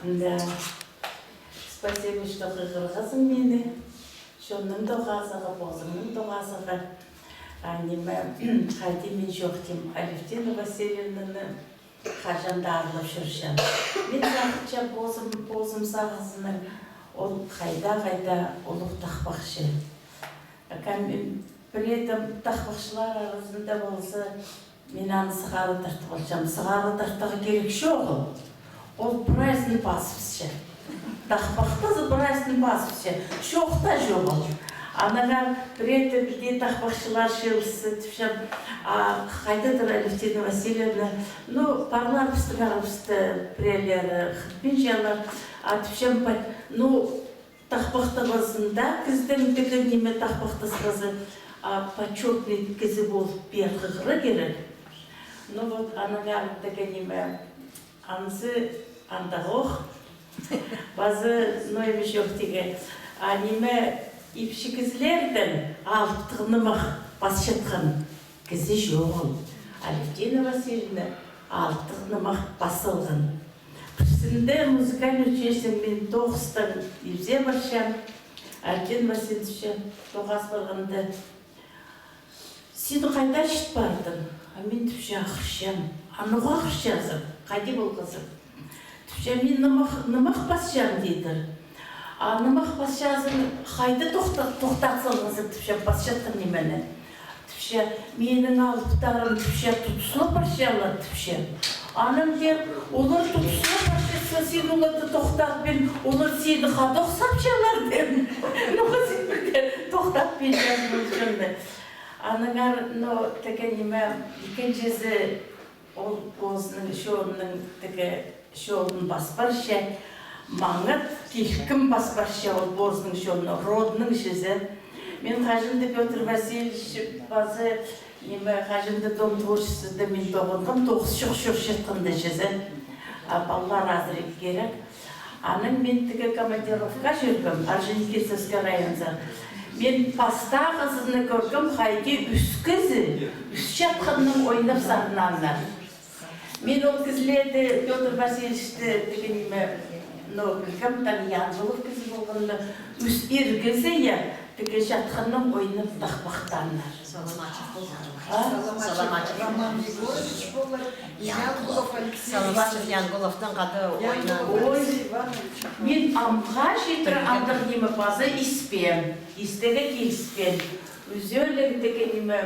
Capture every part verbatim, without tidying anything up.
Да. Спасибо, что хығырғазың мині. Чонның тоғазығ, позыңның тоғазығ. А, ниме, хайди мин чоохтим, Алевтина Васильевнаны хаҷан даа аарлап чӧрчем. Мин сағынчам, позым, позым сағызынаң, ол хайда-хайда улуғ тахпахчы. Пірее тахпахчылар аразында полза, мин аны сығара тартып алчам. Сығара тартарға кирек чоғыл. Ол прайзын пазыбысча. Тахпахтазы прайзын пазыбысча. Чоохта чоғыл. Аннаңар пірее пірдее тахпахчылар чыылысса, тіпчем, а хайдадыр Алевтина Васильевна, ну, парлар пістің арабыста, піреелері хынминчалар, а тіпчем, ну, тахпахтың пазында кізідең тігі ниме тахпахтасхазы, а почётный кізі полып пеер хығырарға кирек. Ну вот, аннаңар тігі ниме, анзы андағох. Пазы, ну, ниме чоохтирға, а ниме, ипчі кізілердең алыптығ нымах пасчатхан кізі чоғыл. Алевтина Васильевна алыптығ нымах пас салған. Пірсінде музыкальный училищең мин тоғыстаң ибзе парчам. Алевтина Васильевна тіпче, тоғас парғанда: «Син хайда чіт пардың?» А мин тіпчем: «Ахырчам». «А ноға ахырчазың? Хайди полғазың?» Тіпчем: «Мин нымах, нымах пасчам», — тидір. «А нымах пасчазың, хайда тохта-, тохтат салғазың?» — тіпчем, пасчатхан нимені. Тіпче: «Минің алыптарым, — тіпче, — тутсына парчалар», — тіпче. «Анаң, — теем, — олар тутсына парчатса, син оларны тохтатпин, олар сині хадох сапчалар», — теем. «Ноға син пірдее тохтатпинчазың ол чонны?» Аннаңар, ну, тігі ниме, ікінҷізі, ол позының чонының тігі чолын пас парча, маңат килкім пас парча ол позының чонының, родының чізе. Мин хаҷан-да Пётр Васильевич пазы, ниме, хаҷан-да Дом творчествода мин тоғынғам, тоғыс чох чӧрчеткенде чізе. А палалар азырирға кирек. Анаң мин тігі командировка чӧргем, Орджоникидзевский районзар. Мин пастағызын кӧргем, хайди ӱс кізі ӱс чатханнаң ойнап сарнаннар. Мин ол кізілерді, Пётр Васильевичті, тігі ниме, ну, пілгем, таң Янжулов кізі полған ла, ӱс ир кізі, я, тігі чатханнаң ойнап тахпахтаннар. Соломачев полған. А? Соломачев. Роман Егорович полар, Янгулов Алексей Иванович. Соломачев Янгуловтың хада ойнап. Янгулов Алексей Иванович. Мин амға читіре андағ ниме паза испеем, истерге киліспеем. Ӱзӧлең тігі ниме,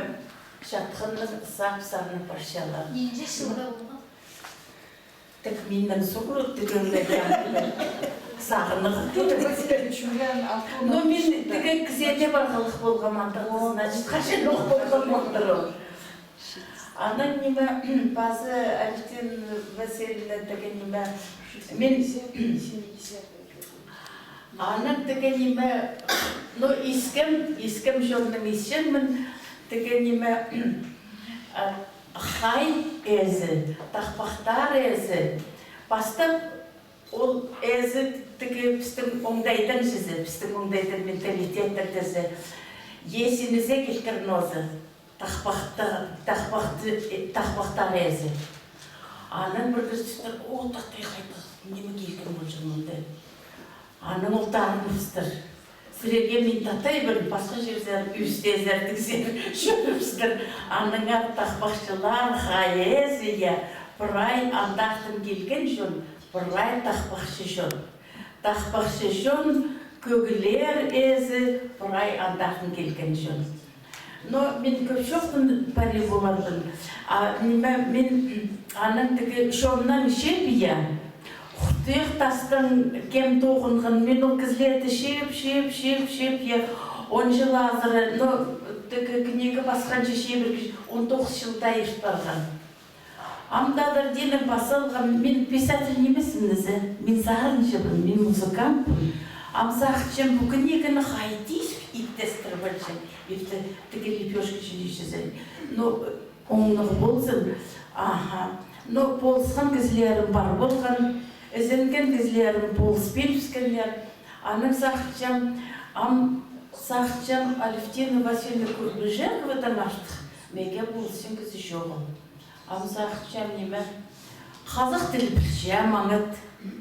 чатханнаң сап-сарнап парчалар. Нинҷе чылда полған? Тек миннең суғ тігі ӱлеткен. Сағынарға кирек. Ну, мин тігі кізее парғалығ полғам андағ, значит, хаҷанох полған полтыр ол. Анаң ниме, пазы Алевтина Васильевна тігі ниме, мин Анаң тігі ниме, ну, искем, искем чонның исчеңмін, тігі ниме, а, хай ээзі, тахпахтар ээзі. Пастап ол ээзі тігі пістің оңдайдаң чізе, пістің оңдайдаң менталитеттең тізе. Езімізге килтірген оза. Тахпахты, тахпахты, э, тахпахтар ээзі. Анаң пір кізі тістер, о, татай хайдағ, ниме килген полҷаң мында. Анаң ол тарыныбыстыр. Сірерге мин татай пирем, пасха чирзер, ӱстезер, тігзер, чӧрібістір. Аннаңар тахпахчылар, хай ээзі, я, прай андартын килген чон, прай тахпахчы чон. Тахпахчы чон, кӧглер ээзі, прай андартын килген чон. Но мин кӧп чоохтап парир поларбын. А, ниме, мин анаң тігі чоннаң чӧп, я. Хуртуях тастаң кем тоғынған, мин ол кізілерді чӧп, чӧп, чӧп, чӧп, я. Он чыл азыра, но тігі книга пасханҷа чибіргі, он тоғыс чылда ирт парған. Ам тадар диннең пас салғам, мин писатель нимеспін зе, мин сарынҷыбын, мин музыкантпын. Ам сағынчам, пу книганы хайди иптестір полҷаң, ипте тігі лепёшка чіли чізе. Ну, оңнығ ползын, аха. Ну, полысхан кізілерім пар полған, ізенген кізілерім полыспин піскеннер. Анаң сағынчам, ам сағынчам, Алевтина Васильевна Курбижековадаң артых меге полысчаң кізі чоғыл. Ам сағынчам ниме, Хазах тіл пілче, маңат,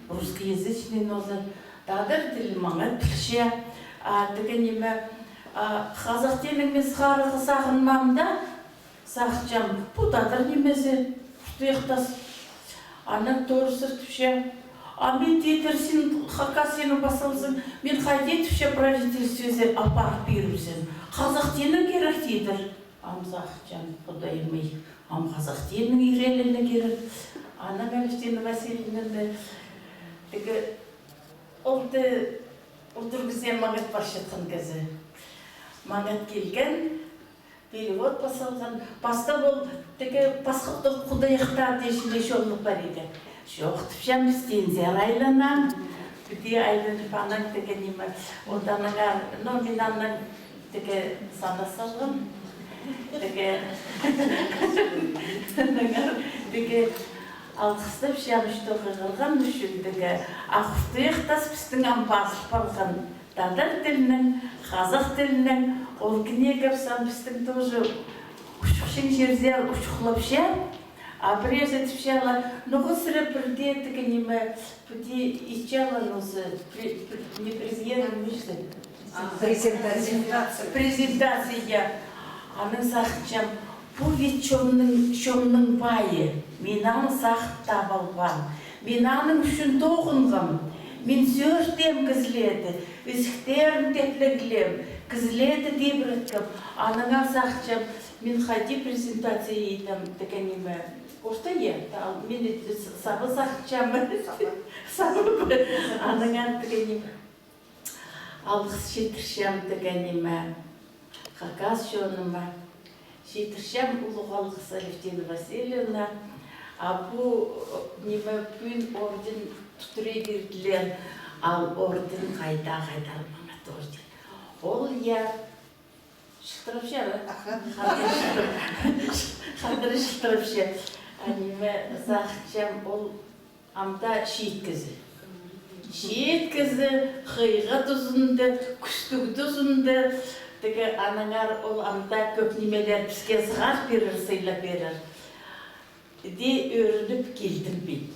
русскоязычный, но за тадар тіл маңат пілче. А, тігі ниме, а, хазах тілінең мин сығарарға сағынмаам даа, сағынчам, пу тадар нимезі, хуртуях тас. Анаң торсыр тіпче: «А мин, — тидір, — син хакас, син пас салзаң, мин хайди, — тіпче, — правительствозар апарып пирібізем? Хазах тілінең кирек, — тидір. — Ам сағынчам, Худайым-ай, ам хазах тілінең ирелерге кирек». Анаң Алевтина Васильевна тігі, ол даа удур кізее маңат парчатхан кізі. Маңат килген, перевод пас салған. Пастап ол тігі пасха худайахтар дее чоохтап пар иді. «Чох, — тіпчем, — піс теңзер айланаң». Піди айланып, анаң тігі ниме, ол аннаңар, но мин анаң тігі сана салғам. Тігі, аннаңар тігі алғыстапчам, что хығырған ӱчӱн тігі. А хуртуях тас пістің ам пазыл парған тадар тілінең, хазах тілінең, ол книга пістің, пістің тоже учухчаң чирзер учухлапча. А пірее тіпчелер: «Ноға сірер пірдее тігі ниме, піди итчелер, нооза, пре-, пре-, не президент, не же?» А, презентация. Презентация. Анаң сағынчам, пу вет чонның, чонның пайы. Мин аны сағып таап алғам. Мин аның ӱчӱн тоғынғам. Мин сӧртеем кізілерді, ізіктерін теплеглеем, кізілерді тибіреткем. Аннаңар сағынчам, мин хайди презентация идем, тігі ниме. Орта, я, та, ал, мин ит-, с-, саба сағынчам. Саба. Аннаңар тігі ниме. Алғыс читірчем тігі ниме, хакас чоныма. Читірчем улуғ алғыс Алевтина Васильевна. А пу, э, ниме, пӱӱн орден тудыра пирділер. Ал орден хайда, хайдар маңат орден. Ол, я, чылтырапча ба? Аха. Хандыр чылтыр-, хандыр чылтырапча. А ниме, сағынчам, ол ам даа чиит кізі. Чиит кізі, хыйға тузында, кӱстіг тузында. Тігі аннаңар ол ам даа кӧп нимелер піске сығар пирер, сыйлап пирер. Іди ӧрініп килдім мин.